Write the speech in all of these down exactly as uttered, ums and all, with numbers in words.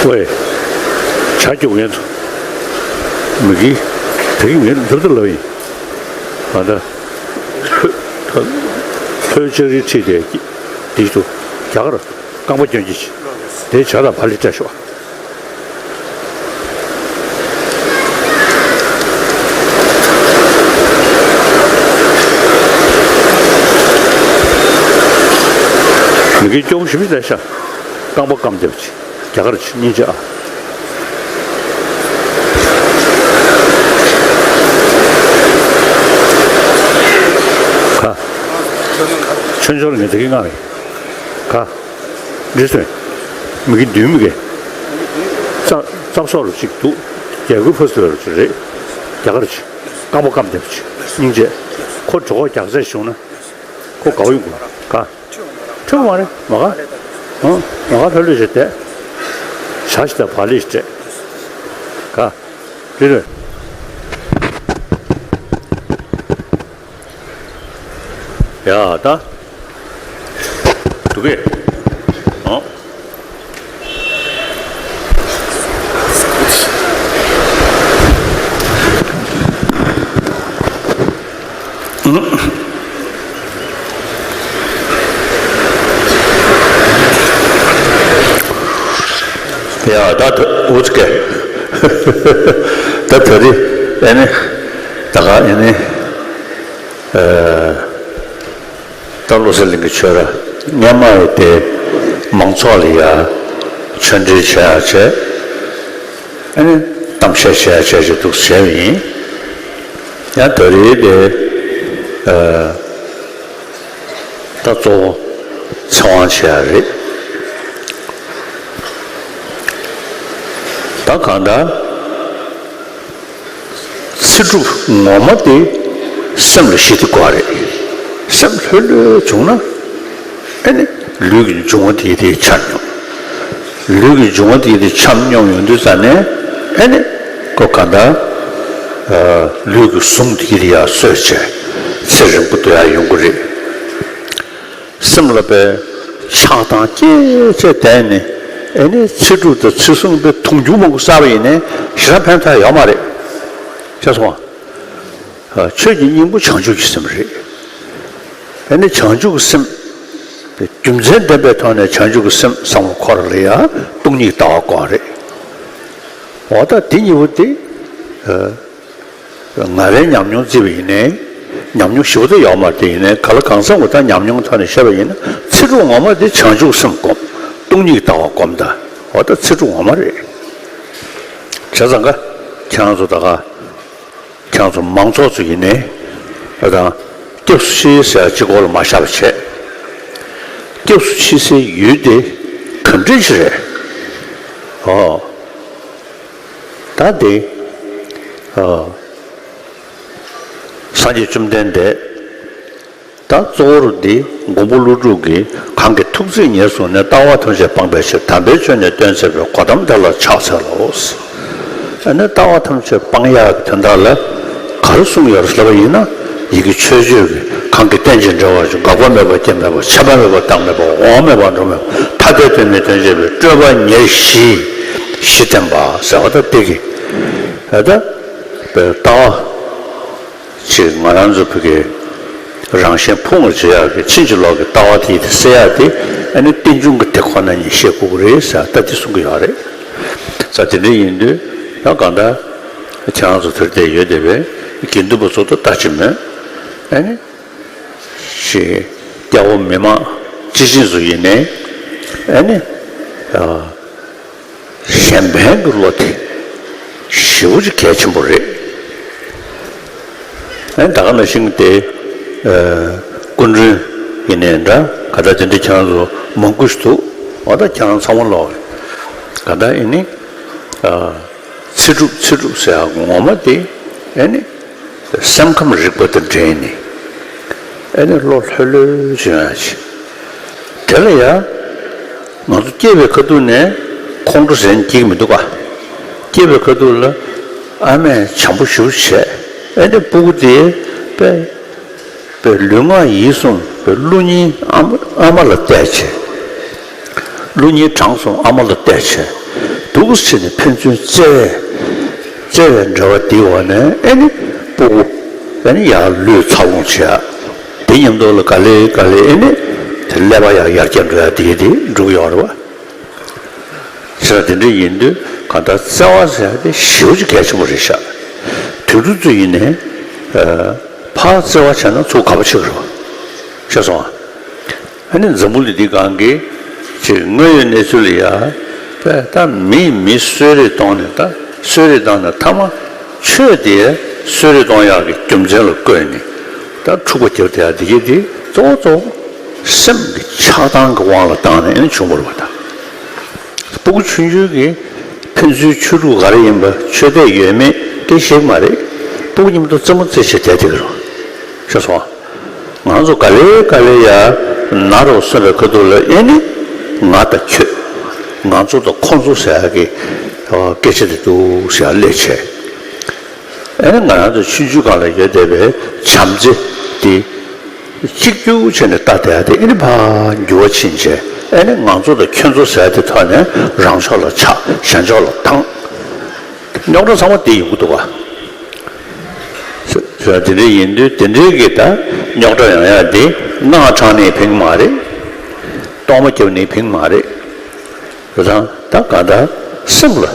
ཨོའི། བྱ་རྒྱུག་མཁན་ཚོ། མི་གི། ད་གི་ངས་མཇུག་ཏུ་ལབ་ཡིན། ང་ད། ལྷོ་ལྕགས་རིའི་འཁྲིས་དེ། འདི་ཚོ། རྒྱ་གར། རྐང་པ་སྐྱོན་གྱི་ཆེ། དེ་བྱ་དང་བག་ལེབ་སྤྲད་ཤོག་མི་གི་སྐྱོ་པོ་ཞིག་མི་བསྡད་ཤག་རྐང་པ་སྐམ་བསྡད་པ་ཅིག་རྒྱ་གར་ཅིག་སྙིང་རྗེ་ཨ། ག་ཆོན་ཆོར་ངས་དེ་གི་ངག་རེད། ག་འདི་སོན། མི་གི་མདུན་མི་གི་ཙ་ཙབ་སོགས་ལ་ཅིག་འདུག་རྒྱ་གུ་ཕོ་སི་ལ་ཅིག་རེད། རྒྱ་གར་ཅིག་རྐང་པ་སྐམ་བསྡད་པ་ཅིག་སྙིང་རྗེ། ཁོ་གྲོད་ཁོག་རྒྱགས་ཚད་བྱུང་ན། ཁོ་དགའ་བོ་ཡོང་གི་ག་ཁྲིད་མ་རེད་མ་ག་ཨང་། མ་ག་ལྷོད་ལྷོད་བྱས་བསྡད། བྱ་ཞིག་དང་བག་ལེབ་ཞིག་སྤྲད། ག་འདི་རེད། ཡ་ད། འདུག་གས། ཨང་། ཡ་ད་ད་འུ་ཙི་གེ། ད་ད་རེས་ཨེ་ནི་ད་ག་ཨེ་ནི་ཨ། ད་བློ་གསལ་གླིང་གི་ཆོས་ར་སྔོན་མ་ཡི་དེ་མང་ཚོགས་ལ་ཡ་ཆོས་འབྲེལ་བྱེད་ཡ་བྱས། ཨ་ནི་གཏམ་བཤད་བྱེད་ཡ་བྱས་ཅིག་འདུག་བྱས་པ་ཡིན། ཡང་ད་རེས་དེ་ཨ། ད་གཙོ་བོ་ཚེ་དབང་བྱེད་ཡ་རེད། ད་གང་ལྟར། ཚེ་སྒྲུབ་ངོ་མ་དེ་སེམས་ལ་གཞི་དེ་དགོས་རེད། སེམས་ལྷོད་ལྷོད་བྱུང་ན། ཨེ་ནི་ལུས་ཀྱི་འབྱུང་བ་དེ་དེ་ཆ་སྙོམས། ལུས་ཀྱི་འབྱུང་བ་དེ་དེ་ཆ་སྙོམས་ཡོང་དུས་ཙ་ནས་ཨེ་ནི་ཁོ་ག་འདྲ་ལུས་ཀྱི་ཟུངས་དེ་དེ་ཡར་གསོས་བྱས་ཚེ་རིང་པོ་དེ་ཡར་ཡོང་གི་རེད། སེམས་ལ་པའི་ཆགས་སྡང་སྐྱེས་བྱས་བསྡད་ནས་ཨེ་ནི་ཚེ་སྒྲུབ་དང་ཚེ་བསྲུང་པའི་དུང་ཕྱུར་མང་པོ་བསགས་པ་ཡིན་ནའི་ཞེ་དྲག་ཕན་ཐོགས་ཡོད་མ་རེད། ཤེས་སོང་ཨ། ཆོས་ཀྱི་སྙིང་པོ་བྱང་ཆུབ་ཀྱི་སེམས་རེད། ཨེ་ནི་བྱང་ཆུབ་ཀྱི་སེམས། རྒྱུ་མཚན་ལྡན་པའི་ཐོག་ནས་བྱང་ཆུབ་ཀྱི་སེམས་བསམ་བློ་འཁོར་ལ་ཡ་སྟོང་ཉིད་ལྟ་བ་དགོས་རེད། འོ་ད་དེ་གཉིས་པོ་དེ། ང་རའི་ཉམས་མྱོང་བརྩིས་པ་ཡིན་ནའི། ཉམས་མྱོང་ཞིབ་པོ་དེ་ཡོད་མ་རེད་དེ་ཡིན་ནའི་ག་ལ་གང་འཚམ་གྱི་ད་ཉམས་མྱོང་ཐོག་ནས་བཤད་པ་ཡིན་ན་ཚེ་སྒྲུབ་ངོ་མ་དེ་བྱང་ཆུབ་སེམས་སྒོམ། སྟོང་ཉིད་ལྟ་བ་སྒོམ་ད། འོ་ད་ཚེ་སྒྲུབ་ངོ་མ་རེད། བྱས་ཙང་ཀ་ཁྱེད་རང་ཚོ་ད་ག་ཁྱེད་རང་ཚོ་མང་ཚོགས་ཚོ་ཡིན་ནའི། ཨ་དང་། སྐྱབས་སུ་མཆི་ཟེར་ཡ་གཅིག་སྐོར་ལ་མ་བཞག་པ་བྱས། སྐྱབས་སུ་མཆི་སའི་ཡུལ་དེ་ག་འདྲ་ཞིག་རེད། ཨོ། ད་དེ། ཨོ། སངས་རྒྱས་བཅོམ་ལྡན་འདས། ད་གཙོ་བོར་འདི་མགོན་པོ་ཀླུ་སྒྲུབ་ཀྱིས་གང་གིས་ཐུགས་བརྩེ་ཉེར་བཟུང་ནས་ལྟ་བ་ཐམས་ཅད་སྤངས་པའི་ཕྱིར་དམ་པའི་ཆོས་ནི་སྟོན་མཛད་པའི་གོ་ཏམ་དེ་ལ་ཕྱག་འཚལ་ལོ། ཨ་ནི་ལྟ་བ་ཐམས་ཅད་སྤང་ཡག་གི་དོན་དག་ལ་ག་རེ་གསུངས་ཡོད་རེད་ལབ་པ་ཡིན་ན། ཡི་གེ་མཆོད་བརྗོད་ཀྱི་གང་གིས་རྟེན་ཅིང་འབྲེལ་བར་འབྱུང་། འགག་པ་མེད་པ་སྐྱེ་མེད་པ། ཆད་པ་མེད་པ་རྟག་མེད་པ། འོང་བ་མེད་པ་འགྲོ་མེད་པ། ཐ་དད་དོན་མིན་དོན་བྱེད་པའི་སྤྲོས་པ་ཉེར་ཞི་ཞི་བསྟན་པ་ཟེར་བ་ད་དེ་གི་ཨ་ད་ལྟ་བ། ཅིག་ང་རང་ཚོ་བོད་ཀྱི་རང་གཞན་ཕུང་བར་བྱེད་ཡག་གི་ཕྱིན་ཅི་ལོག་གི་ལྟ་བ་དེ་དེ་སེལ་ཡག་དེ་ཨ་ནི་རྟེན་འབྱུང་གི་དེ་ཁོ་ན་ཉིད་ཤེས་དགོས་ཀྱི་རེད་ཟེར་ད་དེ་གསུང་གི་ཡོད་རེད། ས་དེ་འདྲ་ཡིན་དུས་ཡང་གང་ལྟར་ཁྱེད་རང་ཚོ་དེར་བསྡད་ཡོད་བསྡད་པའི་དགེ་འདུན་པ་ཚོ་ད་ལྟ་ཅི་མོད་ཨ་ནི་ཞེས་སྐྱ་བོ་མི་མང་སྤྱི་བྱིངས་སུ་ཡིན་ནའི་ཨ་ནི། གཞན་ཕན་གྱི་བློ་དེ་ཞེ་པོ་ཅིག་གལ་ཆེན་པོ་རེད། ཨ་ནི་ད་ག་ནང་བཞིན་དེ་སྐུ་མགྲོན་ཡིན་ནའི་འདྲ་ག་ད་དེ་འདྲ་ཁྱེད་རང་ཚོ་མང་པོ་ཞིག་འདུག་འོ་ད་ཁྱེད་རང་ཚང་མ་ལོག་ག་ད་ཨེ་ནི་ཚེ་སྒྲུབ་ཚེ་སྒྲུབ་ཟེར་ཡག་ངོ་མ་དེ་ཨེ་ནི། སེམས་ཁམས་རིག་པ་དང་འབྲེལ་ནས་ཨེ་ནི་བློ་ལྷོད་ལྷོད་བྱུང་ཡ་ཅིག་དེ་ལ་ཡ་ང་ཚོ་སྐྱེས་པའི་ཁ་ཐུག་ནས་ཁོང་ཁྲོ་ཟེར་ནས་སྐྱེ་གི་མི་འདུག་ག་སྐྱེས་པའི་ཁ་ཐུག་ལ་ཨ་མས་བྱམས་པོ་ཞེ་པོ་བྱས། ཨེ་ནི་སྤུ་གུ་དེ་དཔེ་དཔེ་ལུས་ངག་ཡིད་གསུམ་དཔེ་བློ་སྙིང་ཨ་མ་ཨ་མ་ལ་གཏད་བྱས། བློ་སྙིང་བྲང་གསུམ་ཨ་མ་ལ་གཏད་བྱས། འདུག་སེ་བྱས་ནས་ཕན་ཚུན་བརྩེ་བའི་བརྩེ་བའི་འབྲེལ་བ་དེའི་འོག་ནས་ཨེ་ནི་སྤུ་གུ་ཨེ་ནི་ཡར་ལུས་འཚར་ལོངས་བྱེད་ཡ། དེ་མཉམ་དུ་ལ་ག་ལེ་ག་ལེ་ཨེ་ནི་དེ་ཀླད་པ་ཡར་ཡར་རྒྱས་འགྲོ་ཡ་དེ་དེ་འགྲོ་གི་ཡོད་རེད་བ། བྱས་ཙང་དེ་འདྲ་ཡིན་དུས་གང་ལྟར་བརྩེ་བ་ཟེར་ཡ་དེ་ཞེ་པོ་ཅིག་གལ་ཆེན་པོ་རེད་ཤག་དུས་འགྲོ་ཚོ་ཡིན་ནའི་ཕར་བརྩེ་བ་བྱས་ན་ཚུར་དགའ་པོ་བྱེད་ཀྱི་རེད་བ། ཤེས་སོང་ཨ། ཨ་ནི་འཛམ་བུ་གླིང་འདི་སྒང་གི་ཅིག་དངོས་ཡོད་གནས་ཚུལ་ལ་ཡ། དཔེ་ད་མིས་མི་གསོད་རེས་གཏོང་ནས་ད་གསོད་རེས་བཏང་ནས་མཐའ་མ་ཆོས་དེ་གསོད་རེས་གཏོང་ཡག་གི་རྒྱུ་མཚན་ལ་བཀོད་ནས་ད་འཁྲུག་པ་རྒྱབ་བསྡད་ཡ་འདི་གི་འདི་གཙོ་བོ་གཙོ་བོ་སེམས་ཀྱི་ཆགས་སྡང་གི་དབང་ལ་བཏང་ནས་ཨ་ནི་བྱུང་བ་རེད་བ་ད། སྤུ་གུ་ཆུང་ཆུང་གིས་ཕན་ཚུན་ཆོས་ལུགས་ག་རེ་ཡིན་པ་ཆོས་དད་ཡོད་མེད་སྐད་ཤེས་ཀྱི་མ་རེད། སྤུ་གུ་མཉམ་དུ་རྩེད་མོ་རྩེ་བྱས་བསྡད་བསྡད་ཀྱི་རེད། ཤེས་སོང་ཨ། ང་ཚོ་ག་ལེ་ག་ལེ་ཡ་ན་རོ་སོན་པའི་ཁ་ཐུག་ལ་ཨེ་ནི་ང་དང་ཁྱོད། ང་ཚོ་དང་ཁོ་ཚོ་ཟེར་ཡག་གི་སྐད་ཆ་དེ་འདུག་ཟེར་ཡག་སླེབས་བྱས། ཨེ་ནི་ང་རང་ཚོ་ཆུང་ཆུང་སྒང་ལ་ཡོད་བསྡད་པའི་བྱམས་བརྩེ་དེ་གཅིག་གྱུར་བྱས་ནས་ལྟ་བསྡད་ཡག་དེ་ཨེ་ནི་ཕར་འགྱུར་བ་ཕྱིན་བྱས་ཨེ་ནི་ང་ཚོ་དང་ཁྱོད་ཚོ་ཟེར་ཡག་དེ་ཐོག་ནས་རང་ཕྱོགས་ལ་ཆགས་གཞན་ཕྱོགས་ལ་དྭངས། རྙོག་དྲ་ཚང་མ་དེ་ཡོང་གི་འདུག་ག་ཟེར་དེ་འདྲ་ཡིན་དུས་དེ་འདྲའི་གི་ད་རྙོག་དྲ་ཡོང་ཡག་དེ་དངངས་སྐྲག་ནས་ཕན་གི་མ་རེད། གཏོར་མ་རྒྱབ་ནས་ཕན་གི་མ་རེད། རེད་དང་ད་གང་ལྟར་སེམས་ལ་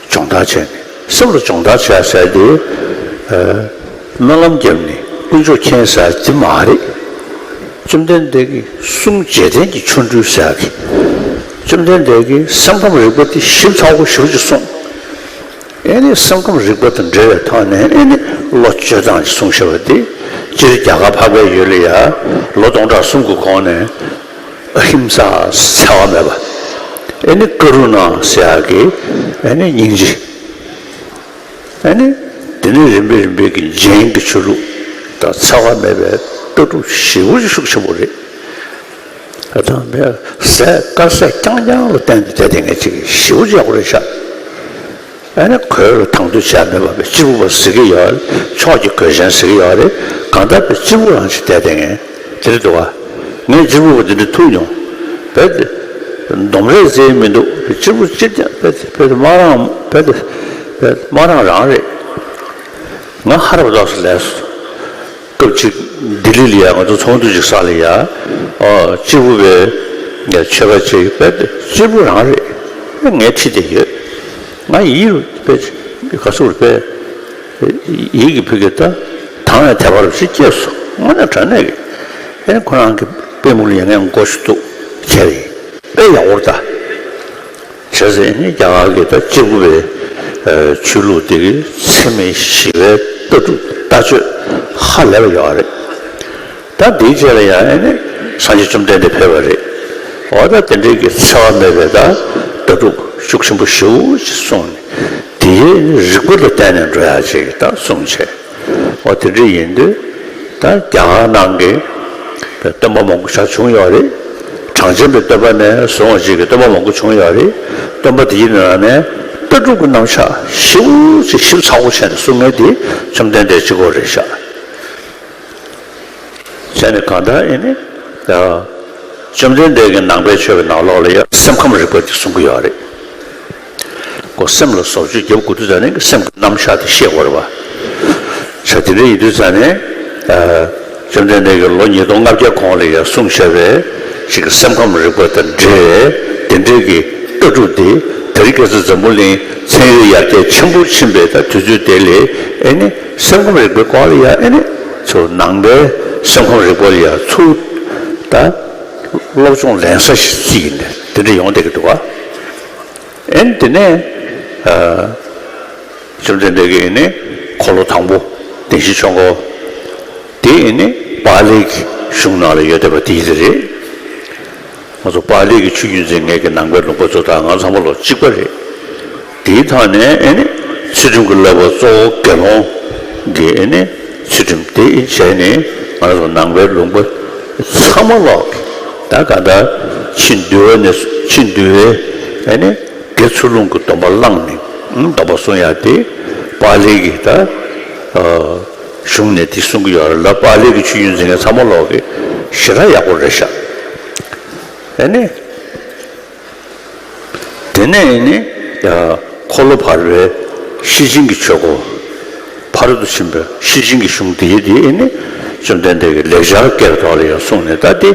སྦྱོང་བརྡར་བྱས་ནས་སེམས་ལ་སྦྱོང་བརྡར་བྱས་ཟེར་དེ་སྨོན་ལམ་བརྒྱབ་ནས་དཀོན་མཆོག་མཁྱེན་ཟེར་དེ་མ་རེད། བཅོམ་ལྡན་འདས་ཀྱི་གསུང་རྗེས་དྲན་གྱི་ཆོ་འཕྲུལ་ཟེར་གི། བཅོམ་ལྡན་འདས་ཀྱིས་སེམས་ཁམས་རིག་པ་དེ་ཞིབ་ཚགས་པོ་ཞེ་པོ་ཅིག་གསུངས། ཨེ་ནི་སེམས་ཁམས་རིག་པ་དང་འབྲེལ་བའི་ཐོག་ནས་ཨེ་ནི་བློ་བཅོས་སྟངས་ཅིག་གསུངས་བཞག་པ་དེ་སྤྱིར་རྒྱ་གར་འཕགས་པའི་ཡུལ་ལ་ཡ་ལོ་སྟོང་ཕྲག་གསུམ་གྱི་གོང་ནས་ཨ་ཧིམ་ས་འཚེ་བ་མེད་པ། ཨེ་ནི་ཀ་རུ་ཎ་ཟེར་ཡག་གི་ཨེ་ནི་སྙིང་རྗེ། ཨ་ནི། དེ་ནས་རིམ་པས་རིམ་པས་ཀྱི་རྗེས་ཀྱི་ཆོས་ལུགས་དང་འཚེ་བ་མེད་པའི་ལྟ་གྲུབ་ཞེ་པོ་ཅིག་ཤུགས་ཆེན་པོ་རེད། ཨ་ཐང་མེད་ཟས་དཀར་ཟས་རྐྱང་རྐྱང་ལ་བརྟེན་ཏེ་བསྡད་དེ་ངས་ཅིག་ཞེ་པོ་ཅིག་ཡག་པོ་རེད་ཤག་ཨ་ནི་གོས་ལ་དང་དོད་བྱས་མེད་པ་བས་སྐྱིད་པོ་བ་ཟེར་གི་ཡོད་རེད། ཕྱོགས་ཀྱི་གོས་ཆེན་ཟེར་གི་ཡོད་རེད། གང་ལྟར་བས་སྐྱིད་པོ་རང་ཅིག་བསྡད་དེ་ངས་དེ་རེད་འདུག་ག་ངས་སྐྱིད་པོ་བ་དེ་འདྲ་ཐུག་མྱོང་། བས་དེ་འདོམ་རེས་ཟེར་མི་འདུག་སྐྱིད་པོ་སྐྱིད་རྐྱང་བས་དེ་བས་དེ་མ་རང་བས་དེ་བས་དེ་མ་རང་རང་རེད། ང་ཧ་རབ་རྡོག་སུ་ལས་སོང་། སྐབས་གཅིག་ལྡི་ལི་ལ་ཡ་ང་ཚོ་ཚོགས་འདུ་ཅིག་ས་ལ་ཡ། ཨོ་གཅིག་པུ་བས་ངས་ཆོལ་ཁ་ཅིག་བས་གཅིག་པུ་རང་རེད། ངས་ཁྲིད་དེ་ཡོད། ང་ཡིད་རུ་བས་ག་སུ་རུ་བས་ཡིད་ཀྱི་ཕུགས་ཀྱི་ད་དང་བའི་དད་པ་རུ་ཞིག་སྐྱེས་སོང་། དངོས་གནས་དྲང་གནས་ཀྱི་ཨེ་ཁོ་རང་གི་པུས་མོ་ལ་ཡ་ངས་མགོ་ཞིག་གཏུགས་བྱས་རེད། དཔེ་ཡག་པོ་རེད་ད། བྱས་ཙང་ཨེ་ནི་རྒྱ་གར་གྱི་ད་གཅིག་པུ་བའི་ཆོས་ལུགས་དེ་གི་འཚེ་མེད་ཞི་བའི་ལྟ་གྲུབ་ལྟ་སྤྱོད་ཧ་ལས་པ་ཡོད་རེད། ད་དེའི་རྗེས་ལ་ཡང་ཨེ་ནི་སངས་རྒྱས་བཅོམ་ལྡན་འདས་ཕེབས་པ་རེད། འོ་ད་དེ་འདྲའི་གི་འཚེ་བ་མེད་པའི་ད་ལྟ་གྲུབ་ཤུགས་ཆེན་པོ་ཞེ་པོ་ཅིག་གསུངས་ནས་དེའི་རིགས་པ་ལ་བརྟེན་ནས་འགྲོ་ཡ་ཅིག་ད་གསུངས་བྱས། འོ་དེ་འདྲ་ཡིན་དུས་ད་རྒྱ་གར་ནང་གི་སྟོན་པ་མང་པོ་ཞིག་བྱུང་ཡོད་རེད། གྲངས་ཅན་པའི་སྟོན་པ་ནས་བཟུང་བ་ཅིག་གི་སྟོན་པ་མང་པོ་བྱུང་ཡོད་རེད། སྟོན་པ་དེ་ཡི་ནང་ནས་ལྟ་གྲུབ་ཀྱི་རྣམ་གཞག་ཞེ་པོ་ཅིག་ཞིབ་ཚགས་པོ་བྱས་ནས་གསུང་མཁན་དེ་བཅོམ་ལྡན་འདས་གཅིག་པོ་རེད་ཤག་བྱས་ནས་གང་ལྟར་ཨེ་ནི། བཅོམ་ལྡན་འདས་ཀྱི་ནང་པའི་ཆོས་ཀྱི་ནང་ལོགས་ལ་ཡང་སེམས་ཁམས་རིག་པ་དེ་གསུང་གི་ཡོད་རེད། ཁོ་སེམས་ལ་བཟོ་བཅོས་རྒྱབ་དགོས་དུས་ཙང་ནས་སེམས་ཀྱི་རྣམ་གཞག་དེ་ཤེས་དགོས་རེད་བ། ས་དེ་འདྲ་ཡིན་དུས་ཙང་ནས། བཅོམ་ལྡན་འདས་ཀྱིས་ལོ་ཉིས་སྟོང་ལྔ་བརྒྱ་གོང་ལ་ཡང་གསུངས་བཞག་པའི་ཅིག་གི་སེམས་ཁམས་རིག་པ་དང་འབྲེལ་བའི་དེ་འདྲའི་གི་ལྟ་གྲུབ་དེ་དེ་རིང་ཁ་སང་འཛམ་བུ་གླིང་ཚན་རིག་ཡར་རྒྱས་ཆེན་པོ་ཕྱིན་པའི་ད་དུས་ཚོད་དེ་ལས་ཨེ་ནི་སེམས་ཁམས་རིག་པའི་སྐོར་ལ་ཡང་ཨེ་ནི་ཚུར་ནང་པའི་སེམས་ཁམས་རིག་པ་ལ་ཡང་ཚུར་ད་སློབ་སྦྱོང་ལེན་ས་ཞིག་ཅིག་ཡིན་ནས་དེ་འདྲ་ཡོང་བསྡད་ཀྱི་འདུག་ག་ཨེ་ནི་དེ་ནས་བཅོམ་ལྡན་འདས་ཀྱིས་ཨེ་ནི་འཁོར་ལོ་དང་པོ་བདེན་བཞིའི་ཆོས་འཁོར་དེ་ཨེ་ནི་པཱ་ལིའི་གཞུང་ནང་ལ་ཡོད་བསྡད་པ་དེ་ཡིན་ས་རེད། ང་ཚོ་པཱ་ལིའི་ཆོས་རྒྱུན་འཛིན་མཁན་གྱི་ནང་པའི་ལུང་པ་ཚོ་དང་ང་ཚང་མ་ལོ་གཅིག་པ་རེད། དེའི་ཐོག་ནས་ཨེ་ནི་ཚུལ་ཁྲིམས་ཀྱི་བསླབ་པ་གཙོ་བོ་དགེ་སློང་གི་ཨེ་ནི་ཚུལ་ཁྲིམས་དེ་བྱས་ནས་ང་ཚོ་ནང་པའི་ལུང་པ་ཚང་མ་ལོག་གི་ད་ག་ད་ཕྱི་འདུལ་བ་ནས་ཕྱི་འདུལ་བའི་ཨེ་ནི་དགེ་ཚུལ་སློང་གི་སྡོམ་པ་བླངས་ནས་སྡོམ་པ་སྲུང་ཡ་དེ་པཱ་ལིའི་ད་གཞུང་ནས་དེ་གསུང་གི་ཡོད་རེད་ལ། པཱ་ལིའི་ཆོས་རྒྱུན་འཛིན་མཁན་ཚང་མ་ལོག་གི་ཞེ་དྲག་ཡག་པོ་རེད་ཤག་ཨེ་ནི། དེ་ དེ་ནས་ཨེ་ནི་འཁོར་ལོ་བར་པའི་ཤེར་ཕྱིན་གྱི་ཆོས་སྐོར། ཕ་རོལ་ཏུ་ཕྱིན་པའི་ཤེར་ཕྱིན་གྱི་གཞུང་དེ་ཡི་དེ་ཨེ་ནི་བཅོམ་ལྡན་འདས་ཀྱིས་ལེགས་སྦྱར་སྐད་ཐོག་ལ་ཡང་གསུངས་ནས། ད་དེ་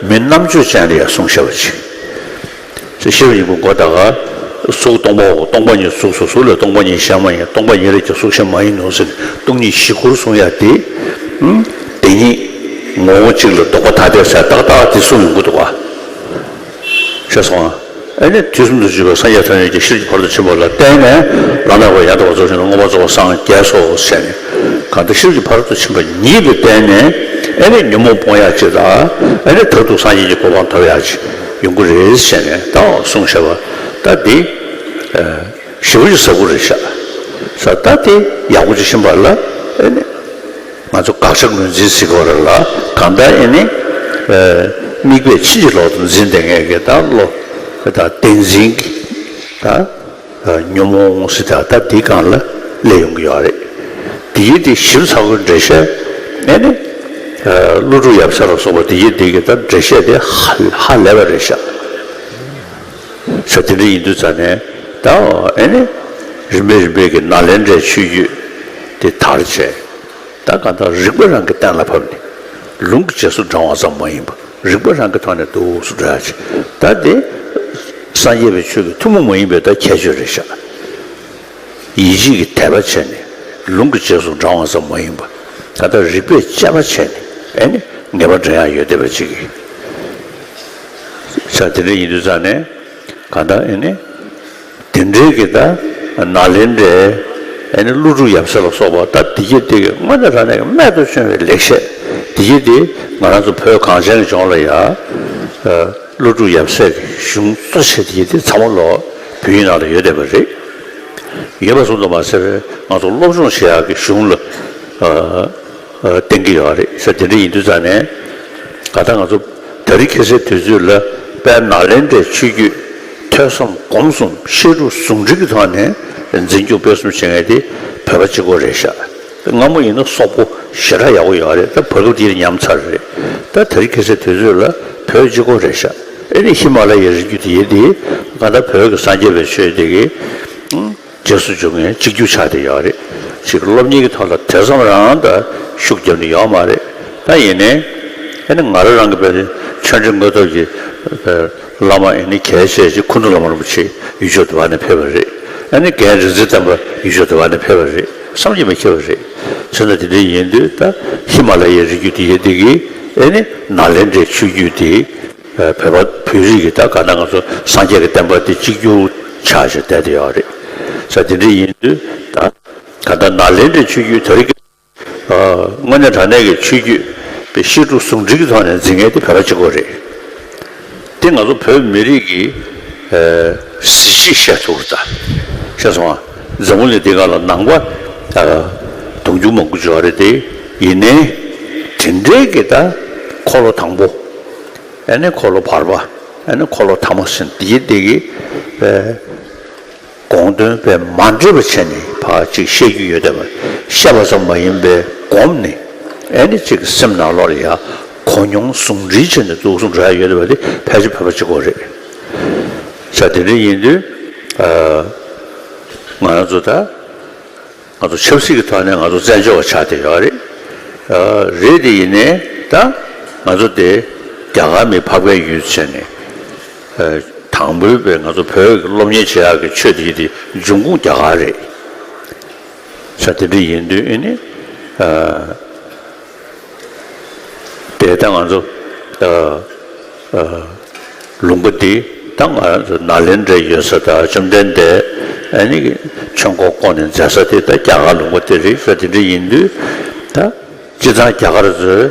མི་རྣམ་དཔྱོད་ཅན་ལ་ཡང་གསུངས་བཞག་པ་ཅིག། ཅེས་ཤེས་པ་ཉིད་ཀྱི་སྒོ་ད་ག། གཟུགས་སྟོང་པའོ། སྟོང་པ་ཉིད་གཟུགས་སོ། གཟུགས་ལས་སྟོང་པ་ཉིད་གཞན་མ་ཡིན། སྟོང་པ་ཉིད་ལས་ཀྱང་གཟུགས་གཞན་མ་ཡིན་ནོ་ཟེར་ནས་སྟོང་ཉིད་བཞི་སྐོར་གསུང་ཡ་དེ། ཨུམ། དེ་ཉིད་ངོ་བོ་གཅིག་ལ་ལྡོག་པ་ཐ་དད་ཟེར་ཏག་ཏག་དེ་གསུངས་ཡོང་གི་འདུག་ག། ཤེས་སོང་ཨ། ཨེ་ནི་དུས་གསུམ་དུ་བཞུགས་པའི་སངས་རྒྱས་ཐམས་ཅད་ཀྱིས་ཤེས་རབ་ཀྱི་ཕ་རོལ་ཏུ་ཕྱིན་པ་ལ་བརྟེན་ནས། བླ་ན་མེད་པ་ཡང་དག་པར་རྫོགས་ཤིང་མངོན་པར་རྫོགས་པར་སངས་རྒྱས་སོ་ཞེས་ནས། གང་ལྟར་ཤེས་རབ་ཀྱི་ཕ་རོལ་ཏུ་ཕྱིན་པ་ཉིད་ལ་བརྟེན་ནས་ཨེ་ནི་ཉོན་མོངས་སྤོང་ཡ་གཅིག་དང་། ཨེ་ནི་མཐར་ཐུག་སངས་རྒྱས་ཀྱི་གོ་འཕང་ཐོབ་ཡ་གཅིག་ཡོང་གི་རེད་ཞེས་ནས་ད་གསུངས་བཞག་པ། ད་འདི་ཞེ་པོ་ཅིག་ཟབ་པོ་རེད་ཤག། ས་ད་དེ་ཡག་པོ་ཅིག་ཤེས་པ་ལ་ཨེ་ནི། ང་ཚོ་དགག་བྱ་ངོས་འཛིན་ཟེར་གྱི་ཡོད་རེད་ལ། གང་ལྟར་ཨེ་ནི། ཨ། དམིགས་པས་ཕྱིན་ཅི་ལོག་ཏུ་འཛིན་བསྡད་མཁན་གྱི་ད་བློ། ད་བདེན་འཛིན་གྱི་ད་ཉོན་མོངས་ཟེར་ད་ད་འདི་སྒང་ལ་སླེབས་ཡོང་གི་ཡོད་རེད། དེ་ཡི་དེ་ཞིབ་ཚགས་པོའི་འགྲེལ་བཤད་ཨེ་ནི། ཨ། ཀླུ་སྒྲུབ་ཡབ་སྲས་ལ་སོགས་པ་དེ་ཡི་དེ་གི་ད་འགྲེལ་བཤད་དེ་ཧ་ཧ་ལས་པ་རེད་ཤག། ས་དེ་འདྲ་ཡིན་དུས་ཙང་ནས་ད་ཨེ་ནི། རིམ་པས་རིམ་པས་ཀྱི་ནཱ་ལེནྡྲའི་ཆོས་བརྒྱུད་དེ་དར་བྱས། ད་གང་ལྟར་རིགས་པ་རང་གིས་གཏན་ལ་ཕབ་ནས། ལུང་གི་རྗེས་སུ་འབྲང་བ་ཙམ་མ་ཡིན་པར་རིགས་པ་རང་གི་ཐོག་ནས་འདུག་སེ་འགྲོ་ཡ་ཅིག། ད་དེ་སངས་རྒྱས་པའི་ཆོས་ཀྱི་ཐུན་མོང་མ་ཡིན་པའི་ད་ཁྱད་ཆོས་རེད་ཤག། ཡིད་ཆེས་ཀྱི་དད་པ་བྱས་ནས་ལུང་གི་རྗེས་སུ་འབྲང་བ་ཙམ་མ་ཡིན་པར་ད་ལྟ་རིགས་པས་དཔྱད་པ་བྱས་ནས་ཨེ་ནི་ངེས་པ་འདྲེན་ཡ་ཡོད་བསྡད་པ་ཅིག་གིས། ས་དེ་འདྲ་ཡིན་དུས་ཙང་ནས་གང་ལྟར་ཨེ་ནི། དེ་འདྲའི་གི་ད་ནཱ་ལེནྡྲའི་ཨེ་ནི་ཀླུ་སྒྲུབ་ཡབ་སྲས་ལ་སོགས་པ་ད་དེ་གྱད་དེ་གི་དངོས་གནས་དྲང་གནས་ཀྱི་རྨད་དུ་བྱུང་བའི་ལེགས་བཤད་དེ་གྱད་དེ་ང་རང་ཚོ་བོད་གངས་ཅན་གྱི་ལྗོངས་ལ་ཡ། ཨ། ཀླུ་སྒྲུབ་ཡབ་སྲས་ཀྱི་གཞུང་གཙོ་ཆེ་དེ་གྱད་དེ་ཚང་མ་ལོ་བོད་ཡིག་ནང་ལ་ཡོད་བསྡད་པ་རེད། ཡོད་པ་ཙམ་དུ་མ་ཟད་པའི་ང་ཚོ་སློབ་སྦྱོང་བྱེད་ཡག་གི་གཞུང་ལ། ཨ། ཨ། བསྟན་གྱི་ཡོད་རེད་ཟེར། དེ་འདྲ་ཡིན་དུས་ཙང་ནས་གང་ལྟར་ང་ཚོ་དེ་རིང་ཁ་སང་དུས་ཚོད་ལ་དཔལ་ནཱ་ལེནྡྲའི་ཆོས་བརྒྱུད་ཐོས་བསམ་སྒོམ་གསུམ་བཤད་སྒྲུབ་ཟུང་འབྲེལ་གྱི་ཐོག་ནས་འཛིན་སྐྱོང་སྤེལ་གསུམ་བྱེད་མཁན་དེ་བོད་པ་གཅིག་པོ་རེད་ཤག། སྔ་མོ་ཡིན་ན་སོག་པོ་ཞེ་དྲག་ཡག་པོ་ཡོད་རེད། ད་བར་སྐབས་དེར་ཉམས་ཚར་རེད། ད་དེ་རིང་ཁ་སང་དུས་ཚོད་ལ་བོད་གཅིག་པོ་རེད་ཤག། ཨེ་ནི་ཧི་མ་ལ་ཡའི་རི་རྒྱུད་དེ་ཡིན་དེ་གང་ལྟར་བོད་ཀྱི་སངས་རྒྱས་པའི་ཆོས་དེ་གི། རྗེས་སུ་འཇུག་མཁན་གཅིག་གྱུར་ཆགས་བསྡད་ཡོད་རེད། ཅིག་སློབ་གཉེར་གྱི་ཐོག་ལ་དེ་ཙམ་རང་ད་ཤུགས་བརྒྱབ་ནས་ཡོད་མ་རེད། ད་ཡིན་ནའི་ཨ་ནི་ང་རང་རང་གི་བོད་ཆོས་འབྲེལ་དངོས་ཐོབ་ཀྱི་བླ་མ་ཨ་ནི་གལ་ཆེ་ཆེ་སྐུ་མདུན་བླ་མ་རིན་པོ་ཆེ་ཡུལ་ཕྱོགས་དེ་བ་ནས་ཕེབས་པ་རེད། ཨ་ནི་རྒན་རིག་འཛིན་བསྟན་པ་ཡུལ་ཕྱོགས་དེ་བ་ནས་ཕེབས་པ་རེད། བསམ་གྱིས་མི་ཁྱབ་པ་རེད། བྱས་ན་དེ་འདྲ་ཡིན་དུས་ད་ཧི་མ་ལ་ཡའི་རི་རྒྱུད་དེ་ཡོད་དེ་གི་ཨ་ནི་ནཱ་ལེནྡྲའི་ཆོས་བརྒྱུད་དེ། བོད་པ་བོད་རིགས་ཀྱི་ད་ག་ན་ང་ཚོ་སངས་རྒྱས་ཀྱི་བསྟན་པ་དེ་གཅིག་གྱུར་ཆགས་བྱས་བསྡད་དེ་ཡོད་རེད། ས་དེ་འདྲ་ཡིན་དུས་ད་ག་ད་ནཱ་ལེནྡྲའི་ཆོས་བརྒྱུད་དེ་རིང་གི་དངོས་གནས་དྲང་གནས་ཀྱི་ཆོས་བརྒྱུད་པའི་བཤད་སྒྲུབ་ཟུང་འབྲེལ་གྱི་ཐོག་ནས་འཛིན་མཁན་དེ་བོད་པ་གཅིག་པོ་རེད། དེ་ང་ཚོ་བོད་མི་རིགས་ཀྱི་གཟི་བརྗིད་བཤད་ཐུབ་རེད། ད་ཤེས་སོང་ཨ། འཛམ་བུ་གླིང་འདི་སྒང་ལ་ནང་པ་དུང་ཕྱུར་མང་པོ་ཡོད་རེད་དེ། ཡིན་ནའི་དེ་འདྲའི་གི་ད་འཁོར་ལོ་དང་པོ། ཨ་ནི་འཁོར་ལོ་བར་པ། ཨ་ནི་འཁོར་ལོ་ཐ་མ་ཟེར་འདི་འདི་གི་དགོངས་དོན་དཔེ་མ་འདྲེས་པ་བྱས་ནས་ཕར་ཅིག་བཤད་རྒྱུ་ཡོད་དེ། བཤད་པ་ཙམ་མ་ཡིན་པའི་སྒོམ་ནས་ཨ་ནི་ཅིག་སེམས་ནང་ལོགས་ལ་ཡ་གོ་མྱོང་ཟུང་འབྲེལ་བྱས་ནས་འདུག་སེ་འགྲོ་ཡ་ཡོད་དེ་བ་དེ་ཕལ་ཆེར་བོད་པ་གཅིག་པོ་རེད། ས་དེ་འདྲ་ཡིན་དུས་ང་རང་ཚོ་ད། ང་ཚོ་ཆབ་སྲིད་ཀྱི་ཐོག་ནས་ང་ཚོ་བཙན་བྱོལ་བ་ཆགས་བསྡད་ཡོད་རེད། ཨ། རེད་དེ་ཡིན་ནའི་ད་ང་ཚོ་དེ་རྒྱ་གར་མི་ཕག་པའི་ཡུལ་བྱས་ནས། ཨ། དང་པོའི་བས་ང་ཚོ་བོད་ཀྱི་སློབ་གཉེར་བྱེད་ཡག་གི་ཆོས་དེ་དེ་འབྱུང་ཁུངས་རྒྱ་གར་རེད། ས་དེ་འདྲ་ཡིན་དུས་ཨེ་ནི། ཨ། དེ་ལྟ་ང་ཚོ། ཨ། ཨ། ལུང་པ་འདི་ད་ང་རང་ཚོ་ནཱ་ལེནྡྲའི་ཡོད་ས་དང་བཅོམ་ལྡན་འདས་ཨ་ནི་ཆོས་འཁོར་བསྐོར་ནས་མཛད་ས་དེ་ད་རྒྱ་གར་ལུང་པ་དེ་རེད་ས། དེ་འདྲ་ཡིན་དུས་ད་སྤྱིར་བཏང་རྒྱ་གར་ཚོའི་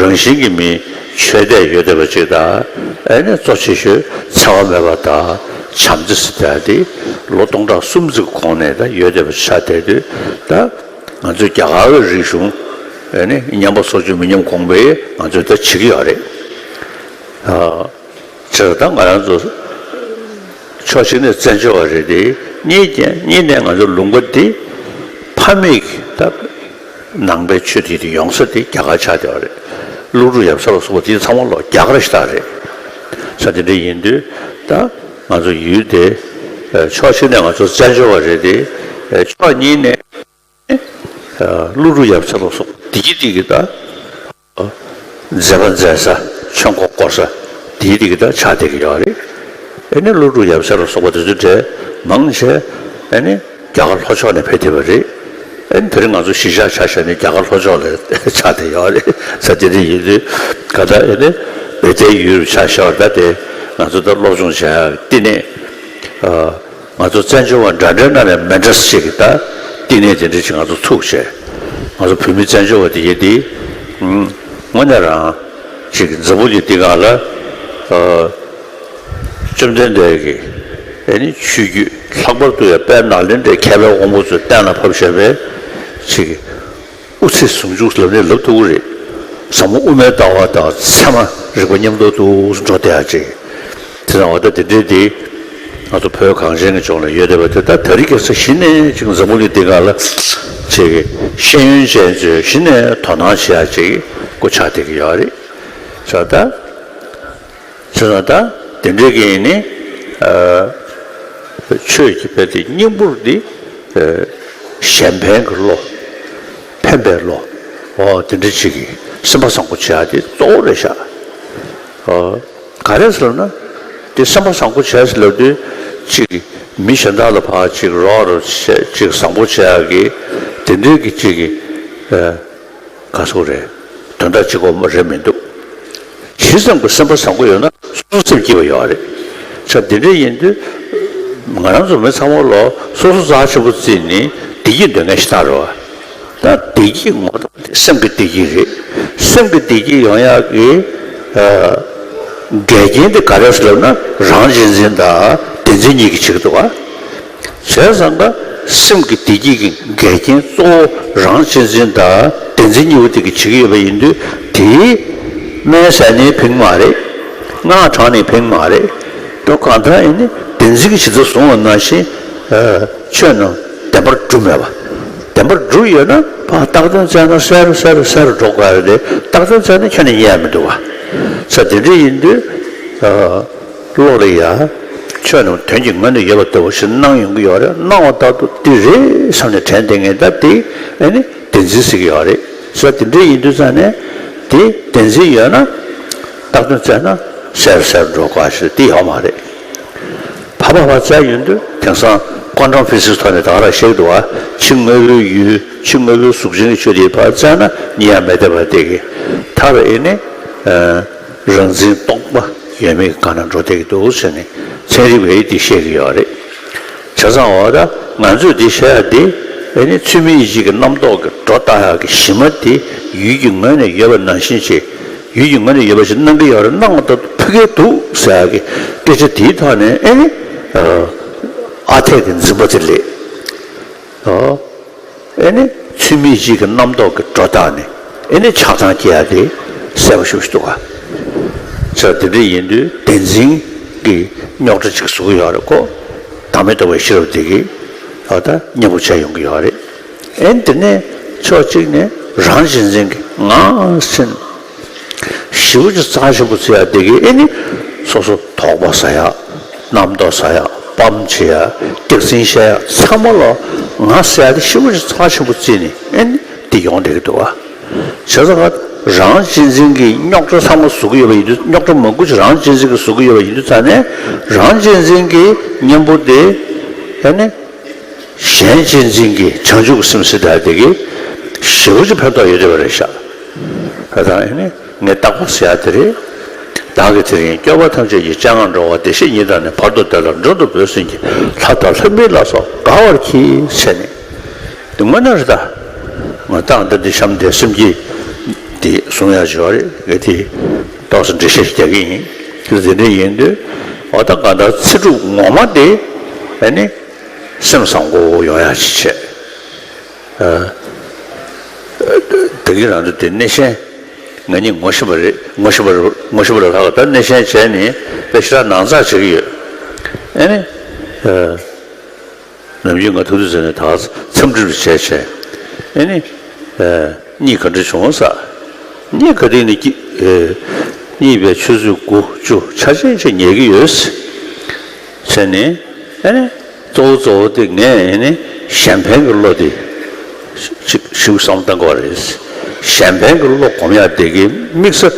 རང་བཞིན་གྱི་མི་ཆོས་དད་ཡོད་བསྡད་པ་ཅིག་དང་། ཨ་ནི་གཙོ་ཆེ་ཤོས་འཚེ་བ་མེད་པ་དང་བྱམས་བརྩེ་ཟེར་ཡ་དེ་ལོ་སྟོང་ཕྲག་གསུམ་ཙམ་གྱི་གོང་ནས་ད་ཡོད་བསྡད་པ་ཆགས་བསྡད་དུས་ད། ང་ཚོས་རྒྱ་གར་གྱི་རིག་གཞུང་ཨ་ནི་ཉམས་པ་སོར་ཆུད་མི་ཉམས་གོང་འཕེལ་ང་ཚོས་ད་བྱེད་ཀྱི་ཡོད་རེད། ཨ། བྱས་ཙང་ད་ང་རང་ཚོ་ཕྱོགས་གཅིག་ནས་བཙན་བྱོལ་བ་རེད་དེ། གཉིས་ཀྱང་གཉིས་ནས་ང་ཚོ་ལུང་པ་འདི་ཕ་མེས་ཀྱི་ད་ནང་པའི་ཆོས་དེ་དེ་ཡོང་ས་དེ་རྒྱ་གར་ཆགས་བསྡད་པ་རེད། ཀླུ་སྒྲུབ་ཡབ་སྲས་ལ་སོགས་པ་དེ་ཚང་མ་ལོ་རྒྱ་གར་ཞིག་རེད། ས་དེ་འདྲ་ཡིན་དུས་ད་ང་ཚོ་ཡུལ་དེ་ ཕྱོགས་གཅིག་ནས་ང་ཚོ་བཙན་བྱོལ་བ་རེད་དེ། ཕྱོགས་གཉིས་ནས་ཀླུ་སྒྲུབ་ཡབ་སྲས་ལ་སོགས་བདེ་སྐྱིད་འདི་གི་ད། མཛད་པ་མཛད་ས་ཆོས་འཁོར་བསྐོར་ས་དེའི་དེ་གི་ད་ཆགས་བསྡད་ཀྱི་ཡོད་རེད། ཨེ་ནི་ཀླུ་སྒྲུབ་ཡབ་སྲས་ལ་སོགས་པ་དེ་ཚོའི་གྲས་མང་ཆེ་ཨེ་ནི་རྒྱ་གར་ལྷོ་ཕྱོགས་ནས་ཕེབས་བསྡད་པ་རེད། ཨེ་ནི་དེ་རིང་ང་ཚོ་གཞིས་ཆགས་ཆ་བཞག་ནས་རྒྱ་གར་ལྷོ་ཕྱོགས་ལ་ཆགས་བསྡད་ཡོད་རེད། ས་དེ་འདྲ་ཡིན་དུས་ག་ད་ཨེ་ནི་བོད་བརྡའི་ཡུལ་རུ་ཆ་བཞག་པ་ད་དེ་ང་ཚོ་ད་སློབ་སྦྱོང་བྱ་ཡག་བསྟི་གནས། ང་ཚོ་བཙན་བྱོལ་བ་འདྲ་འདྲའི་ནང་ནས་མི་འདྲ་ཞིག་གི་ད་བསྟི་གནས་དེ་འདྲ་ཞིག་ང་ཚོ་ཚུགས་བྱས། ང་ཚོ་བོད་མི་བཙན་བྱོལ་བ་དེ་ཡིན་དེ། དངོས་གནས་རང་ཅིག་འཛམ་བུ་གླིང་འདི་སྒང་ལ་བཅོམ་ལྡན་འདས་ཀྱི་ཨེ་ནི་ཆོས་བརྒྱུད་ལྷག་པར་དུ་ཡང་དཔལ་ནཱ་ལེནྡྲའི་མཁས་པའི་དབང་པོ་ཚོས་གཏན་ལ་ཕབ་བཞག་པའི་ཅིག་དབུ་ཚད་ཟུང་འཇུག་ལབ་ནས་ལབ་ཐུབ་ཀྱི་རེད། ཟབ་མོ་དབུ་མའི་ལྟ་བ་དང་ཚད་མ་རིག་པ་མཉམ་དུ་འདུག་འགྲོ་བསྡད་ཡ་ཅིག་དེ་ཙང་འོ་ད་དེ་འདྲའི་དེ་ང་ཚོ་བོད་གངས་ཅན་གྱི་ལྗོངས་ལ་ཡོད་བསྡད་པ་དེ་ད་དེ་རིང་ཁ་སང་གཞི་ནས་ཅིག་འཛམ་བུ་གླིང་འདི་སྒང་ལ་ཅིག་ཤེས་ཡོན་ཅན་ཚོས་གཞི་ནས་དོ་སྣང་བྱེད་ཡ་ཅིག་སྐུ་ཆགས་བསྡད་ཀྱི་ཡོད་རེད། ཟེར་ད། བྱས་ཙང་ད་དེ་འདྲའི་གི་ནི་ཆོས་ཀྱི་དཔེ་དེ་སྙིང་པོར་འདི་གཞན་ཕན་གྱི་བློ། ཕན་པའི་བློ། འོ་དེ་འདྲ་ཅིག་གི་སེམས་པ་བཟང་པོ་བྱེད་ཡ་དེ་གཙོ་བོ་རེད་ཤག་འོ་ག་རེ་ཟེར་ན། དེ་སེམས་པ་བཟང་པོ་བྱས་ཟེར་ལབ་དུས་ཅིག་མི་གཞན་དག་ལ་ཕར་ཅིག་རོགས་རོགས་བྱས་ཅིག་བཟང་པོ་བྱེད་ཡ་གི་དེ་འདྲའི་གི་ཅིག་གི་ག་སོགས་རེད། དོན་དག་གཅིག་པོ་རེད་མི་འདུག་ཇི་ཙམ་གྱི་སེམས་པ་བཟང་པོ་ཡོད་ན་སོ་སོ་སེམས་སྐྱིད་པ་ཡོད་རེད། ཆ་འདི་འདྲ་ཡིན་དུས་ང་རང་ཚོ་མི་ཚང་མ་ལོ་སོ་སོ་རྩ་ཆེན་པོ་བརྩིས་ནས་བདེ་སྐྱིད་འདོད་མཁན་ཞིག་ད་རེད་བ། ད་བདེ་སྐྱིད་ངོ་ཐོག་དེ་སེམས་ཀྱི་བདེ་སྐྱིད་རེད། སེམས་ཀྱི་བདེ་སྐྱིད་ཡོང་ཡག་གི་འགལ་རྐྱེན་དེ་ག་རེ་ཟེར་ལབ་ན་རང་གཅེས་འཛིན་དང་བདེན་འཛིན་གཉིས་ཀྱིས་བྱེད་ཀྱི་འདུག་བ། བྱས་ཙང་ཀ་སེམས་ཀྱི་བདེ་སྐྱིད་ཀྱི་འགལ་རྐྱེན་གཙོ་བོ་རང་གཅེས་འཛིན་དང་བདེན་འཛིན་གཉིས་པོ་དེ་གིས་བྱེད་ཀྱི་ཡོད་པ་ཡིན་དུས་དེའི་སྨན་ཟས་ནི་ཕན་མ་རེད། སྔགས་བགྲངས་ནི་ཕན་མ་རེད། དོ་གང་ལྟར་ཡིན་ནི་བདེན་འཛིན་གྱིས་ཇི་ལྟར་བཟུང་བ་ནང་བཞིན་ཆོས་རྣམས་བདེན་པར་གྲུབ་མེད་པ། བདེན་པར་གྲུབ་ཡོད་ན་ཕར་བཏགས་དོན་བཙལ་ན་གསལ་རུ་གསལ་རུ་གསལ་རུ་འགྲོ་དགོས་རེད་དེ་བཏགས་དོན་བཙལ་ན་ཁྱོན་ནས་རྙེད་ཡ་མི་འདུག་བ། ས་དེ་འདྲ་ཡིན་དུས། བློ་ལ་ཡ། ཆོས་རྣམས་དོན་གྱི་ངོས་ནས་ཡོད་པ་ལྟ་བུ་ཞིག་སྣང་ཡོང་གི་ཡོད་རེད། སྣང་བ་ལྟར་དུ་འདི་རེད་བསམ་ནས་དྲན་བསྡད་མཁན་ད་དེ་ཨེ་ནི་བདེན་འཛིན་ཟེར་གྱི་ཡོད་རེད། ས་དེ་འདྲ་ཡིན་དུས་ཙང་ནས་དེ་བདེན་འཛིན་ཡོད་ན་བཏགས་དོན་བཙལ་ན་གསལ་གསལ་འགྲོ་དགོས་ཞེས་དེ་ཡོད་མ་རེད། བར་པ་བར་བཙལ་ཡོང་དུས་དེང་སང་ཀོན་ཊམ་ཕི་སིག་སི་ཐོག་ནས་ད་ག་རང་བཤད་ཀྱི་འདུག་བ། ཕྱི་དངོས་པོའི་ཡུལ་ཕྱི་དངོས་པོའི་གཟུགས་ཅན་གྱི་ཆོས་དེ་ཕར་བཙལ་ན་རྙེད་ཡ་མེད་བསྡད་པ་དེ་གི་མཐར་ཨེ་ནི། རང་འཛིན་རྟོག་པ་ཡོད་མེད་གང་ན་འགྲོ་བསྡད་ཀྱི་འདུག་ཟེར་ནས་ཚན་རིག་པས་འདི་བཤད་ཀྱི་ཡོད་རེད། བྱས་ཙང་འོ་ད་ང་ཚོས་འདི་བཤད་ཡ་འདི་ཨེ་ནི་ཚུལ་མིན་ཡིད་བྱེད་ཀྱི་རྣམ་རྟོག་གི་སྒྲོ་བཏགས་ཡག་གི་གཞི་མ་དེ་ཡུལ་གྱི་ངོས་ནས་ཡོད་པ་ནང་བཞིན་བྱས། ཡུལ་གྱི་ངོས་ནས་ཡོད་པ་ཞིག་སྣང་གི་ཡོད་རེད། སྣང་བ་ལྟར་དུ་ཕུག་གི་འདུག་ཟེར་ཡག་གི་སྐད་ཆ་དེའི་ཐོག་ནས་ཨེ་ནི་ཨ་འཐས་ཀྱི་འཛིན་པ་དེ་ལས། ཨེ་ནི་ཚུལ་མིན་ཡིད་བྱེད་ཀྱི་རྣམ་རྟོག་གི་སྒྲོ་བཏགས་ནས་ཨེ་ནི་ཆགས་སྡང་སྐྱེ་ཡ་དེ་གསལ་པོ་ཞེ་པོ་ཞིག་འདུག་ག་ས་དེ་འདྲ་ཡིན་དུས་བདེན་འཛིན་གྱི་རྙོག་དྲ་ཅིག་བཟོ་གི་ཡོད་རེད་ཁོ། བདག་མེད་རྟོགས་པའི་ཤེས་རབ་དེ་གིས་ཨ་ད་མཉམ་པོ་བྱས་ཡོང་གི་ཡོད་རེད། ཨེ་ནི་དེ་ནས་ཕྱོགས་གཅིག་ནས་རང་གཅེས་འཛིན་གྱི་ངའི་སེམས། ཞེ་པོ་ཅིག་རྩ་ཆེན་པོ་བརྩི་ཡ་དེ་གིས་ཨེ་ནི་སོ་སོ་དོགས་པ་ཟ་ཡ། རྣམ་རྟོག་ཟ་ཡ། སྤམ་བྱེད་ཡ། སྐྱག་རྫུན་བཤད་ཡ་ཚང་མ་ལ་ང་ཟེར་ཡ་དེ་ཞེ་པོ་ཅིག་རྩ་ཆེན་པོ་བརྩིས་ནས་ཨེ་ནི་དེ་ཡོང་བསྡད་ཀྱི་འདུག་བ། བྱས་ཙང་ང་རང་གཅེས་འཛིན་གྱི་རྙོག་དྲ་ཚང་མ་བཟོ་གི་ཡོད་པ་ཡིན་དུས་རྙོག་དྲ་མང་པོ་ཅིག་རང་གཅེས་འཛིན་གྱིས་བཟོ་གི་ཡོད་པ་ཡིན་དུས་ཙང་ནས་རང་གཅེས་འཛིན་གྱི་གཉེན་པོ་དེ་ཨེ་ནི། གཞན་གཅེས་འཛིན་གྱི་བྱང་ཆུབ་ཀྱི་སེམས་ཟེར་ཡ་དེ་གིས་ཞེ་པོ་ཅིག་ཕན་ཐོགས་ཡོད་བསྡད་པ་རེད་ཤག་ད་ལྟ་ཨེ་ནི་ངས་རྟག་པར་ཟེར་ཡ་དེ་རེད། བདག་གིས་དེ་རིང་སྐྱོབ་པ་ཐམས་ཅད་ཀྱི་སྤྱན་སྔར་འགྲོ་བ་བདེ་གཤེགས་ཉིད་དང་ནི་བར་དུ་བདེ་ལ་མགྲོན་དུ་བོས་ཟིན་གྱི་ལྷ་དང་ལྷ་མིན་ལ་སོགས་དགའ་བར་གྱིས་ཟེར་ནས། དེ་དངོས་གནས་རེད་ད། ང་ད་ལྟ་འདི་གཤམ་དེ་སེམས་བསྐྱེད་དེ་གསུང་ཡ་ཞིག་ཡོད་རེད། ངས་དེ་ཏོག་ཙམ་འགྲེལ་བཤད་ཞིག་རྒྱག་གི་ཡིན། དེ་འདྲ་ཡིན་དུས་འོ་ད་གང་ལྟར་ཚེ་སྒྲུབ་ངོ་མ་དེ་ཨེ་ནི། སེམས་བཟང་པོ་ཡོང་ཡག་ཅིག་བྱས། ཨ། ད་གིན་རང་ཚོ་དེ་སྣེ་ཤན། ང་གཉིས་ངོ་ཤེས་པ་རེད། ངོ་ཤེས་པ་རེད། ངོ་ཤེས་པ་རེད་ལབ་ད་སྣེ་ཤན་བྱས་ནས་དཔེ་ཞེ་དྲག་ནང་ཚགས་བྱེད་ཀྱི་ཡོད། ཨེ་ནི། ཨ། ནམ་རྒྱུན་ང་ཐུག་དུས་ཟེར་ནས་ད་འཚམས་འདྲི་རུ་བྱས་བྱས། ཨེ་ནི། ཨ། གཉིད་ག་འདྲ་བྱུང་ཟེར། གཉིད་ག་དུས་ནས་སྐྱིད། ཨེ། གཉིད་པའི་ཆུ་ཚོད་དགུ་བཅུ་ཆ་ཆེན་ཆེ་ཉལ་གྱི་ཡོད། བྱས་ནས། ཨེ་ནི། གཙོ་བོ་གཙོ་བོ་དེ་ངས་ཨེ་ནི་གཞན་ཕན་གྱི་བློ་དེ་ཞིག་ཞིག་བསམ་བཏང་དགོས་རེད། གཞན་ཕན་གྱི་བློ་སྒོམ་ཡག་དེ་གི་དམིགས་ས་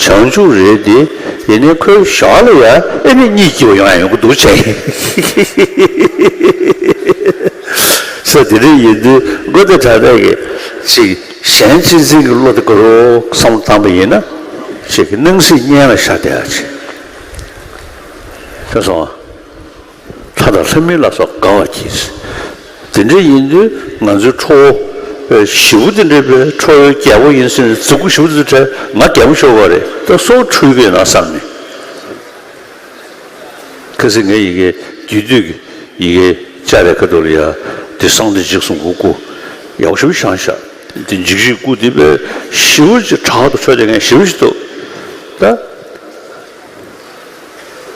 བྱང་ཆུབ་རེད་དེ། ཡིན་ནའི་ཁོའི་ཞོར་ལ་ཡ་ཨེ་ནི་གཉིད་སྐྱིད་པོ་ཡོང་ཡ་ཡོང་གི་འདུག་བྱས། ས་དེ་འདྲ་ཡིན་དུས་མགོ་དེ་དྲག་དྲག་གི་ཅིག་གཞན་གཅེས་འཛིན་གྱི་བློ་དེ་དགོས་རོགས་བསམ་བཏང་པ་ཡིན་ན། ཅིག་གི་སྣང་སྲིད་གཉེན་ལ་ཤར་བསྡད་ཡ་ཅིག་ཤེས་སོང་ཨ། ལྷ་དང་ལྷ་མིན་ལ་སོགས་དགའ་བ་གྱིས། དེ་འདྲ་ཡིན་དུས་ང་ཚོའི་ཁྲོ་བོ་ཞེ་པོ་དེ་འདྲ་བའི་ཁྲོ་བོའི་རྒྱལ་པོ་ཡིན་ཟེར་ནས་མཛུབ་གུ་ཞེ་པོ་དེ་འདྲ་ང་རྒྱལ་པོ་ཤོར་བ་རེད། ད་སྲོག་འཁྲུལ་གི་ཡོད་ན་བསམ་ནས། ཁ་སང་ངས་ཡི་གེ་རྒྱུད་སྟོད་ཀྱི་ཡི་གེ་བཅར་བའི་ཁ་ཐུག་ལ་ཡ་དེ་སང་དེ་འཇིགས་སོང་གོ་གོ་ཡག་ཤོས་བཞག་ཤག་དེ་འཇིགས་ཤིག་སྐུ་དེ་པས་ཞེ་པོ་ཅིག་དྲག་ཏུ་ཆོས་དེ་ངས་ཞེ་པོ་ཞིག་འདུག་ད།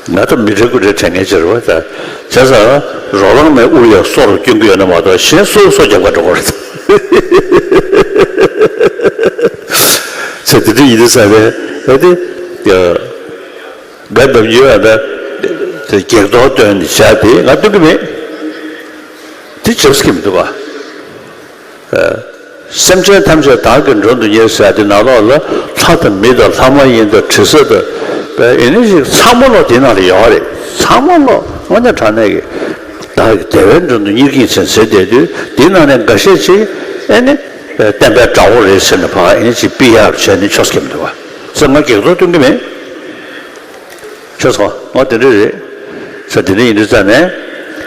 ང་ད་མི་དྲན་དགུ་དྲན་དྲན་ངེས་ཅེར་བ་ད། བྱས་ཙང་རོ་ལངས་མའི་དབུ་ཡ་སོར་སྐྱོན་གི་ཡོད་ན་མ་གཏོགས་གཞན་སོ་སོ་རྒྱབ་ཁ་འགྲོ་གི་རེད། ཚེ་དེ་འདྲ་ཡིན་དུས་ས་རེད་ཨེ་དེ། དགའ་འདབ་ཡོད་ཨ་ད། དེ་བགེགས་གཏོར་བཏོན་ནས་བྱ་དེ་ང་སྟོན་གི་མེད། དེ་བྱེད་སྲིད་ཀྱི་མི་འདུག་ག་སེམས་ཅན་ཐམས་ཅད་བདག་གིས་མགྲོན་དུ་གཉེར་ཟེར་ཡ་དེ་ནང་ལོགས་ལ་ལྷ་དང་མི་དང་ལྷ་མ་ཡིན་དང་དྲི་ཟ་དང་། ཨེ་ནི་ཞིག་ཚང་མ་ལོག་དེ་ནང་ལ་ཡོད་རེད། ཚང་མ་ལོག་དངོས་གནས་དྲང་གནས་ཀྱི་བདག་གིས་བདེ་བའི་མགྲོན་དུ་གཉེར་གྱིན་ཟེར་ཟེར་བསྡད་དུས་དེ་ནང་ནས་འགའ་ཤས་ཅིག་ཨེ་ནི་བསྟན་པའི་དགྲ་བོ་རེད་ཟེར་ནས་ཕར་ཨེ་ནི་ཅིག་ཕུད་ཡག་བྱས་ནས་ཆོག་སྐྱེམས་འདུག་བ། ཟེར་ང་བགེགས་གཏོར་སྟོན་གྱི་མེད། ཤེས་སོང་ང་དེ་འདྲ་རེད། ས་དེ་འདྲ་ཡིན་དུས་ཙང་ནས་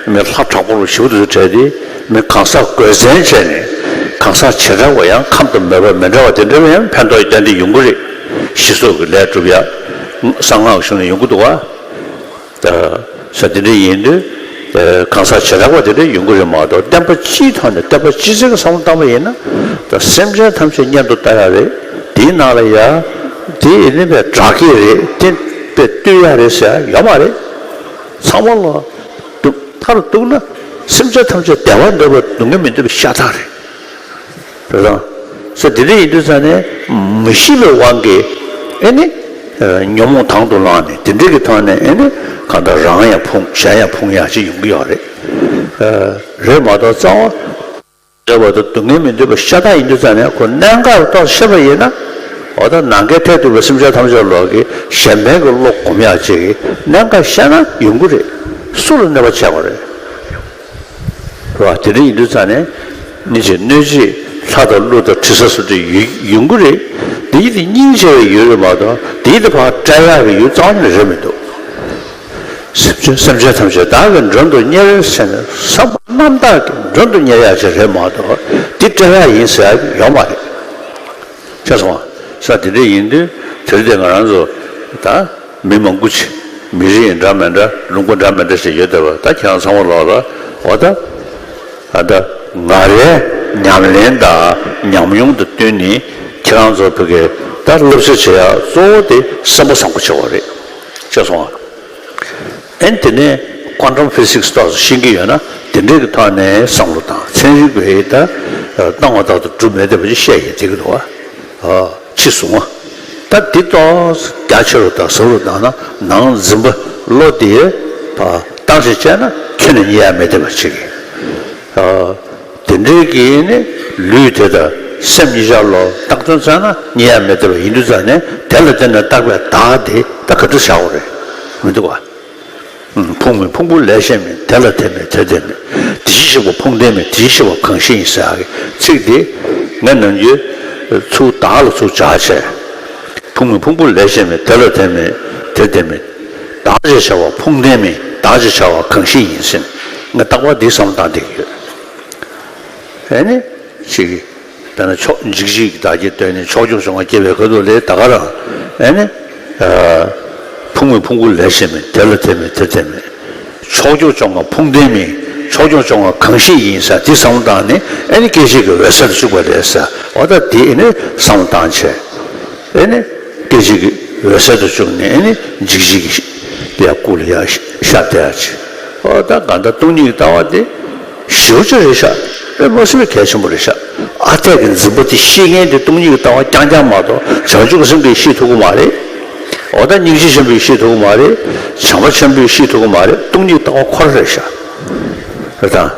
མི་ལྷ་དྲག་པོ་རུ་ཞིབ་ཏུ་བྲལ་ཏེ་མི་གང་ཟག་དགོས་མཚན་བྱས་ནས་གང་ཟག་བྱེ་བྲག་པ་ཡང་ཁམས་དང་མོས་པ་མི་འདྲ་བ་དེ་འདྲ་བའི་ཕན་ཐོགས་ཡོན་ཏན་ཡོང་གི་རེད། ཞི་སོགས་ཀྱི་ལས་སྒྲུབ་ཡ་གསང་སྔགས་གཞུང་ནས་ཡོང་གི་འདུག་བ། ས་དེ་འདྲ་ཡིན་དུས་གང་ཟག་བྱེ་བྲག་པ་དེ་འདྲ་ཡོང་གི་རེད་མ་གཏོགས་བསྟན་པ་སྤྱིའི་ཐོག་ནས་བསྟན་པ་སྤྱི་ཚོགས་ཀྱི་བསམ་བློ་བཏང་པ་ཡིན་ན་ད་སེམས་ཅན་ཐམས་ཅད་གཉེན་དུ་ལྟ་ཡ་རེད། དེའི་ནང་ལ་ཡ་དེ་ཡིན་ནི་བས་དྲག་གི་རེད། དེ་པས་བཏུལ་ཡ་རེད་ཟེར་ཡ་ཡོད་མ་རེད། ཚང་མ་ལ་སྡུག་མཐར་གཏུགས་ན་སེམས་ཅན་ཐམས་ཅད་བདེ་བ་འདོད་པ་སྡུག་བསྔལ་མི་འདོད་པའི་ཤ་སྟག་རེད། རེད་དང་། ས་དེ་འདྲ་ཡིན་དུས་ཙང་ནས་མི་ཤེས་པའི་དབང་གིས་ཨེ་ནི་ཉོན་མོངས་དང་དུ་བླངས་ནས་དེ་འདྲ་གི་ཐོག་ནས་ཨེ་ནི་གང་ལྟར་རང་ཡང་ཕུང་གཞན་ཡང་ཕུང་ཡག་ཅིག་ཡོང་གི་ཡོད་རེད། རེད་མ་གཏོགས་རྩ་བ། འདོད་པ་དང་སྡུག་བསྔལ་མི་འདོད་པ་ཤ་སྟག་ཡིན་དུས་ཙང་ནས་ཁོ་གནད་འགག་ཏུ་ཤེས་པ་ཡིན་ན། འོ་ད་ནམ་མཁའི་མཐས་གཏུགས་པའི་སེམས་ཅན་ཐམས་ཅད་ལོག་གི་གཞན་ཕན་གྱི་བློ་སྒོམ་ཡག་ཅིག་གི་གནད་འགག་ཤེས་ན་ཡོང་གི་རེད། སུ་ལ་གནོད་པ་བྱས་པ་རེད། རེད་བ། དེ་འདྲ་ཡིན་དུས་ཙང་ནས་ནི་ཅིག་གནོད་བྱེད་ལྷ་དང་ཀླུ་དང་དྲི་ཟ་སོགས་དེ་ཡོང་གི་རེད། དེ་ཡིན་དེ་སྙིང་རྗེ་བའི་ཡུལ་རེད་མ་གཏོགས་དེ་ཡིན་དེ་ཕར་བཀྲ་ཡག་གི་ཡུལ་རྩ་བ་ནས་རེད་མི་འདུག་སེམས་ཅན་སེམས་ཅན་ཐམས་ཅད་བདག་གིས་མགྲོན་དུ་གཉེར་ཟེར་ནས་བསམ་པ་རྣམ་དག་གིས་མགྲོན་དུ་གཉེར་ཡག་ཅིག་རེད་མ་གཏོགས་འདི་བཀྲ་ཡག་ཡིན་ཟེར་ཡག་ཡོད་མ་རེད། ཤེས་སོང་ང་། ས་དེ་འདྲ་ཡིན་དུས་དེར་དེ་ང་རང་ཚོ་ད་མི་མང་པོ་ཅིག་མི་རིགས་འདྲ་མི་འདྲ་ལུང་པ་འདྲ་མི་འདྲ་ཞིག་ཡོད་བསྡད་པ་ད་ཁྱེད་རང་ཚང་མ་ལོག་ལ་འོ་ད་ཨ་ད་ང་རའི་ཉམས་ལེན་དང་ཉམས་མྱོང་དང་བསྟུན་ནས་ཁྱེད་རང་ཚོ་བོད་སྐད་ད་བསླབ་བྱ་བྱེད་ཡག་གཙོ་བོ་དེ་བསམ་པ་བཟང་པོ་བྱེད་པ་རེད། ཤེས་སོང་ང་། ཨན་དེ་ནས་quantum physics ཏོག་ཙམ་ཤེས་ཀྱི་ཡོད་ན་དེ་འདྲའི་གི་ཐོག་ནས་བསམ་བློ་བཏང་ཚན་རིག་པས་ད་སྣང་བ་ལྟར་དུ་གྲུབ་མེད་བསྡད་པ་ཅིག་བཤད་ཡིན་དེ་གི་འདུག་བ། ཕྱི་གཟུང་བ། ད་འདི་ཏོག་ཙམ་རྒྱ་ཆེ་རུ་དང་ཟབ་རུ་བཏང་ན་ནང་འཛིན་པ་བློ་དེ་བཏང་ཞིག་བྱས་ན་ཁྱོན་ནས་རྙེད་ཡ་མེད་བསྡད་པ་ཅིག་གི། དེ་འདྲའི་གི་ནི་ལུས་དེ་དང་སེམས་གཉིས་ཆར་ལོ་བཏགས་དོན་ཙམ་ན་རྙེད་ཡ་མེད་བསྡད་པ་ཡིན་དུས་ཙང་ནས་དེ་ལ་བརྟེན་ནས་བཏགས་པའི་བདག་དེ་ད་ག་འདྲ་བྱ་དགོས་རེད་མི་འདུག་བ། ཕུང་མིན་ཕུང་པོ་ལས་གཞན་མིན། དེ་ལ་དེ་མེད་དེ་དེ་མེད། དེ་བཞིན་གཤེགས་པ་ཕུང་ལྡན་མིན། དེ་བཞིན་གཤེགས་པ་གང་ཞིག་ཡིན་ཟེར་ཡག་གི་ཚིག་དེ་ངས་ནམ་རྒྱུན་ཚུར་བདག་ལ་ཚུར་སྦྱར་བྱས། ཕུང་མིན་ཕུང་པོ་ལས་གཞན་མིན། དེ་ལ་དེ་མེད་དེ་དེ་མེད། བདག་ཅེས་བྱ་བ་ཕུང་ལྡན་མིན། བདག་ཅེས་བྱ་བ་གང་ཞིག་ཡིན་ཟེར་ནས་ངས་རྟག་པར་འདི་བསམ་བློ་བཏང་བསྡད་ཀྱི་ཡོད། ཨེ་ནི། ཅིག་དཔེར་ན་ཕྱོགས་འཇིགས་བྱེད་ཀྱི་བདག་བསྐྱེད་བཏོན་ནས་ཕྱོགས་སྐྱོང་བཅོ་ལྔ་བསྐྱེད་པའི་ཁ་ཐུག་ལས་ད་ག་རང་ཨེ་ནི། ཕུང་མིན་ཕུང་པོ་ལས་གཞན་མིན། དེ་ལ་དེ་མེད་དེ་དེ་མེད། ཕྱོགས་སྐྱོང་བཅོ་ལྔ་ཕུང་ལྡན་མིན། ཕྱོགས་སྐྱོང་བཅོ་ལྔ་གང་ཞིག་ཡིན་ཟེར་འདི་བསམ་བློ་བཏང་ནས་ཨེ་ནི་སྐད་ཅིག་གི་འོད་གསལ་དུ་བཅུག་པ་རེད་ཟེར་འོ་ད་འདི་ཨེ་ནི་བསམ་བློ་བཏང་བྱས། ཨེ་ནི། སྐད་ཅིག་གི་འོད་གསལ་དུ་བཅུག་ནས་ཨེ་ནི་འཇིགས་བྱེད་ཀྱི་ཡ་སྐུ་ལ་ཡ་ཤར་བསྡད་ཡ་ཅིག་ཨོ་ད་གང་ལྟར་སྟོང་ཉིད་ཀྱི་ལྟ་བ་དེ་ཞེ་པོ་ཅིག་རེད་ཤག་དཔེ་མ་སྲིད་པའི་གལ་ཆེན་པོ་རེད་ཤག་ཨ་འཐས་ཀྱི་འཛིན་པ་དེ་ཤེས་མཁན་དེ་སྟོང་ཉིད་ཀྱི་ལྟ་བ་རྐྱང་རྐྱང་མ་གཏོགས་བྱང་ཆུབ་སེམས་ཀྱིས་ཤེས་ཐུབ་ཀྱི་མ་རེད། ཨོ་ད་སྙིང་རྗེ་ཆེན་པོས་ཤེས་ཐུབ་ཀྱི་མ་རེད། བྱམས་པ་ཆེན་པོས་ཤེས་ཐུབ་ཀྱི་མ་རེད། སྟོང་ཉིད་ཀྱི་ལྟ་བ་ཁོ་རང་རེད་ཤག་རེད་དང་།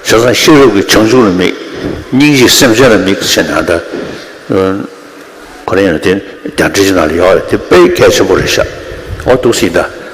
བྱས་ཙང་ཤེས་རབ་ཀྱི་བྱང་ཆུབ་ལ་དམིགས། སྙིང་རྗེ་སེམས་ཅན་ལ་དམིགས་ཟེར་ནས་ད། ཁོ་རང་ཡང་དེ་རྒྱ་འགྲེལ་གྱི་ནང་ལ་ཡོད་རེད། དེ་དཔེ་གལ་ཆེན་པོ་རེད་ཤག་འོ་འདུག་སེ་ད།